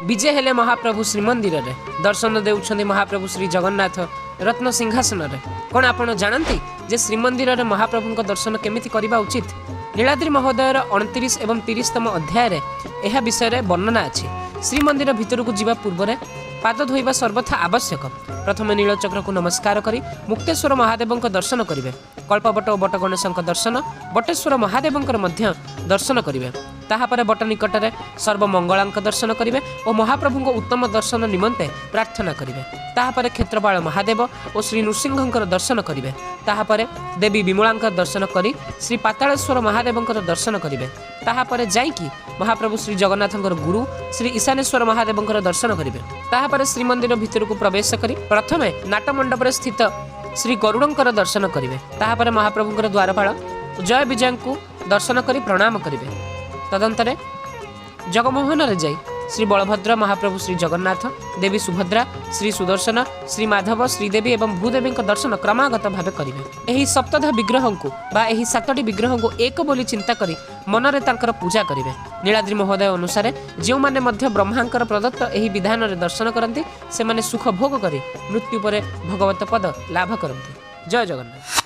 ବିଜେ ହେଲେ ମହାପ୍ରଭୁ ଶ୍ରୀମନ୍ଦିରରେ। ଦର୍ଶନ ଦେଉଛନ୍ତି ମହାପ୍ରଭୁ ଶ୍ରୀ ଜଗନ୍ନାଥ ରତ୍ନ ସିଂହାସନରେ। କ'ଣ ଆପଣ ଜାଣନ୍ତି ଯେ ଶ୍ରୀମନ୍ଦିରରେ ମହାପ୍ରଭୁଙ୍କ ଦର୍ଶନ କେମିତି କରିବା ଉଚିତ? ନୀଳାଦ୍ରି ମହୋଦୟର 29 ଏବଂ 30ତମ ଅଧ୍ୟାୟରେ ଏହା ବିଷୟରେ ବର୍ଣ୍ଣନା ଅଛି। ଶ୍ରୀମନ୍ଦିର ଭିତରକୁ ଯିବା ପୂର୍ବରେ ପାଦ ଧୋଇବା ସର୍ବଥା ଆବଶ୍ୟକ। ପ୍ରଥମେ ନୀଳଚକ୍ରକୁ ନମସ୍କାର କରି ମୁକ୍ତେଶ୍ୱର ମହାଦେବଙ୍କ ଦର୍ଶନ କରିବେ। କଳ୍ପବଟ ଓ ବଟ ଗଣେଶଙ୍କ ଦର୍ଶନ, ବଟେଶ୍ୱର ମହାଦେବଙ୍କର ମଧ୍ୟ ଦର୍ଶନ କରିବେ। ତାହାପରେ ବଟ ନିକଟରେ ସର୍ବମଙ୍ଗଳାଙ୍କ ଦର୍ଶନ କରିବେ ଓ ମହାପ୍ରଭୁଙ୍କ ଉତ୍ତମ ଦର୍ଶନ ନିମନ୍ତେ ପ୍ରାର୍ଥନା କରିବେ। ତାହାପରେ କ୍ଷେତ୍ରପାଳ ମହାଦେବ ଓ ଶ୍ରୀ ନୃସିଂହଙ୍କର ଦର୍ଶନ କରିବେ। ତାହାପରେ ଦେବୀ ବିମଳାଙ୍କ ଦର୍ଶନ କରି ଶ୍ରୀ ପାତାଳେଶ୍ୱର ମହାଦେବଙ୍କର ଦର୍ଶନ କରିବେ। ତାହାପରେ ଯାଇକି ମହାପ୍ରଭୁ ଶ୍ରୀ ଜଗନ୍ନାଥଙ୍କର ଗୁରୁ ଶ୍ରୀ ଈଶାନେଶ୍ୱର ମହାଦେବଙ୍କର ଦର୍ଶନ କରିବେ। ତାହାପରେ ଶ୍ରୀମନ୍ଦିର ଭିତରକୁ ପ୍ରବେଶ କରି ପ୍ରଥମେ ନାଟମଣ୍ଡପରେ ସ୍ଥିତ ଶ୍ରୀ ଗରୁଡ଼ଙ୍କର ଦର୍ଶନ କରିବେ। ତାହାପରେ ମହାପ୍ରଭୁଙ୍କର ଦ୍ୱାରପାଳ ଜୟ ବିଜୟଙ୍କୁ ଦର୍ଶନ କରି ପ୍ରଣାମ କରିବେ। ତଦନ୍ତରେ ଜଗମୋହନରେ ଯାଇ ଶ୍ରୀ ବଳଭଦ୍ର, ମହାପ୍ରଭୁ ଶ୍ରୀ ଜଗନ୍ନାଥ, ଦେବୀ ସୁଭଦ୍ରା, ଶ୍ରୀ ସୁଦର୍ଶନ, ଶ୍ରୀ ମାଧବ, ଶ୍ରୀଦେବୀ ଏବଂ ଭୂଦେବୀଙ୍କ ଦର୍ଶନ କ୍ରମାଗତ ଭାବେ କରିବେ। ଏହି ସପ୍ତଧା ବିଗ୍ରହଙ୍କୁ ବା ଏହି ସାତଟି ବିଗ୍ରହଙ୍କୁ ଏକ ବୋଲି ଚିନ୍ତା କରି ମନରେ ତାଙ୍କର ପୂଜା କରିବେ। ନୀଳାଦ୍ରି ମହୋଦୟ ଅନୁସାରେ ଯେଉଁମାନେ ମଧ୍ୟ ବ୍ରହ୍ମାଙ୍କର ପ୍ରଦତ୍ତ ଏହି ବିଧାନରେ ଦର୍ଶନ କରନ୍ତି, ସେମାନେ ସୁଖ ଭୋଗ କରି ମୃତ୍ୟୁ ପରେ ଭଗବତ ପଦ ଲାଭ କରନ୍ତି। ଜୟ ଜଗନ୍ନାଥ।